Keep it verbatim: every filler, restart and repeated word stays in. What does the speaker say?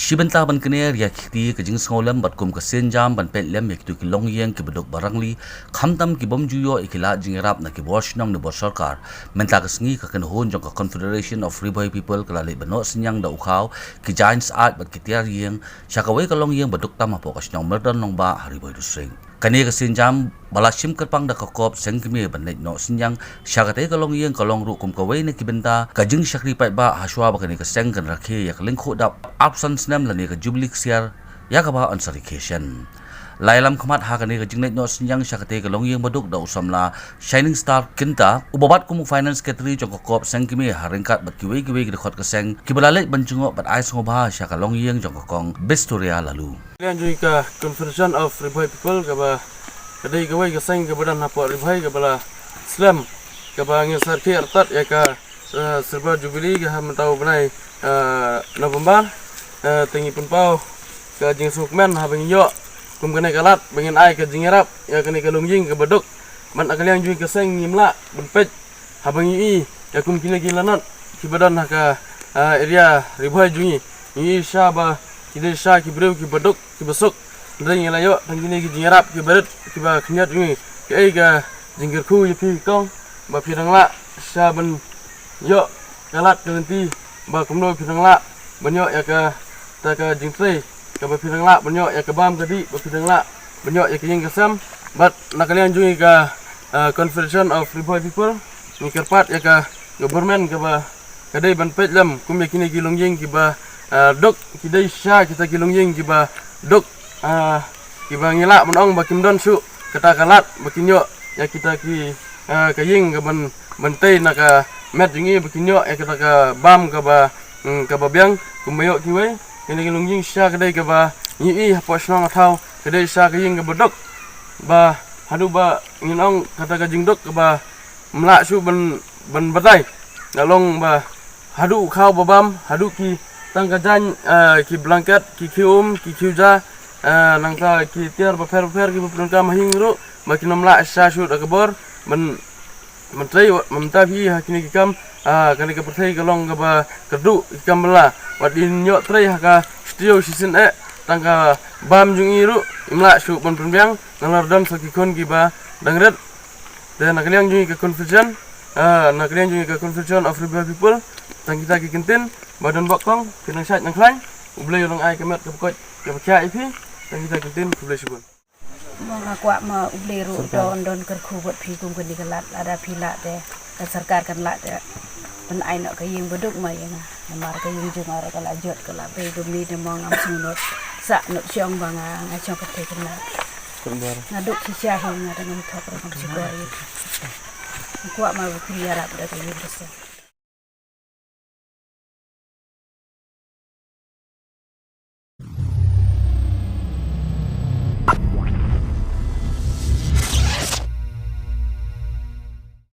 Shi bynta ban kner ïa kti ka jingsngewlem bad kum ka sienjam ban peit lem ïa kito ki longïing kiba duk ba rangli, khamtam ki bym ju ïoh ïa ki lad jingïarap na ki bor shnong ne bor sorkar. Mynta ka sngi ka kynhun jong ka Confederation of Ri Bhoi People ka la leit ban noh synñiang da u khaw, ki jaiñ syaid bad ki tiar ïing sha kawei ka longïing ba duk tam hapoh ka shnong Myrdon Nongbah ha Ri Bhoi District. Kane ka sienjam ba la shim kyrpang da ka kop seng kmie ban leit noh synñiang sha katei ka longïing ka long ruh kum kawei na ki bynta ka jingshakri paidbah hashwa ba kane ka seng kan rakhe ïa ka lyngkhuh dap arphew san snem lane ka jubili ksiar ïa kaba yn sa rakhe shen. La ïalam khmat ha kane ka jingleit noh synñiang sha katei ka longïing ba duk da u samla Shining Star Kynta, uba bat kum u Finance Secretary jong ka kop seng kmie ha ryngkat bad kiwei kiwei ki dkhot ka seng kiba la leit ban jngoh bad ai sngewbha sha ka longïing jong ka Kong Bistoria Laloo. Liang jong ka Confederation of Ri Bhoi People kaba ka dei kawei ka seng kaba don hapoh Ri Bhoi kaba la slem kaba ngin sa rakhe artat ïa ka, eh, Silver Jubilee ka ha mynta u bnai, eh, November, eh, te ngi pynpaw ka jingsngewkmen haba ngi ïoh kum kane ka lad ba ngin ai ka jingïarap ïa kane ka longïing kaba duk. Bad na ka liang jong ka seng ngim lah ban peit haba ngi ïohi ïa kum kine ki lanot kiba don ha ka, ah, area Ri Bhoi jong ngi. Ngi ïohi shisha ba ki dei shisha ki briew kiba duk kiba suk. Hynrei ngi la ïoh tang kine ki jingïarap kiba rit kiba khyndiat jong ngi. Kaei ka jingkyrkhu ïa phi kong ba phi dang lah shisha ban ïoh ka lad ka lynti ba kumno phi dang lah ban ïoh ïa kata ka jingtrei kaba phi dang lah ban ïoh ïa ka bam ka dih ba phi dang lah ban ïoh ïa ka ïing ka sem. Bad na ka liang jong ngi ka, ah, Confederation of Ri Bhoi People ngi kyrpad ïa ka government kaba ka dei ban peit lem kum ïa kine ki longïing kiba, ah, duk, ki dei shisha kita ki longïing kiba duk, ah, kiba ngi lah ban ong ba kim don shuh kata ka lad ba kin ïoh ïa kita ki, ah, ka ïing kaban ban tei na ka met jong ngi ba kin ïoh ïa kata ka bam kaba, mm, kaba biang kumba ïoh kiwei. Kane ka longïing shisha ka dei kaba ngi ïohi hapoh shnong ha thaw ka dei shisha ka ïing kaba duk ba haduh ba ngin ong kata ka jingduk kaba ym lah shuh ban, ban batai. Nga long ba haduh u khaw ba bam, haduh ki tang ka jaiñ, eh, ki blanket, ki khiew um, ki khiew ja, eh, nangta ki tiar bapher bapher kiba pyndonkam ha ïing ruh ba kin ym lah shisha shuh da ka bor ban ban trei. Wat mynta phi ha kine ki kam, ah, kane ka pyrthei ka long kaba kyrduh ki kam bylla. Wat kin ïoh trei ha ka shtiew shisien eh tang ka bam jong ngi ruh im lah shuh ban pynbiang nalor don sa ki khun kiba dang rit. Te na ka liang jong ngi ka Confederation, ah, na ka liang jong ngi ka Confederation of Ri Bhoi People, tang kita ki kyntien ba don bok kong, ki nang shait nang khlaiñ. U Blei u nang ai ka met ka pyrkhat ka pyrkhat ïa phi. Tang kita ki kyntien, khublei shibun. Mo nga kwah ma U Blei ruh don, don kyrkhu bad phi kum kane ka lad, lada phi lah te ka sorkar kan lah te ban ai noh ka ïing ba duk ma ïa nga. Namar ka ïing jong nga ruh ka la jot ka la bei, dum ni de mo ngam sngewnud sah nud shong ba nga, nga shong ka te kena. Nga duk shisha hi nga dang ngam thok ruh ngam sngewnud. Nga kwah ma ba phi ïarap da ka ïing ka sem.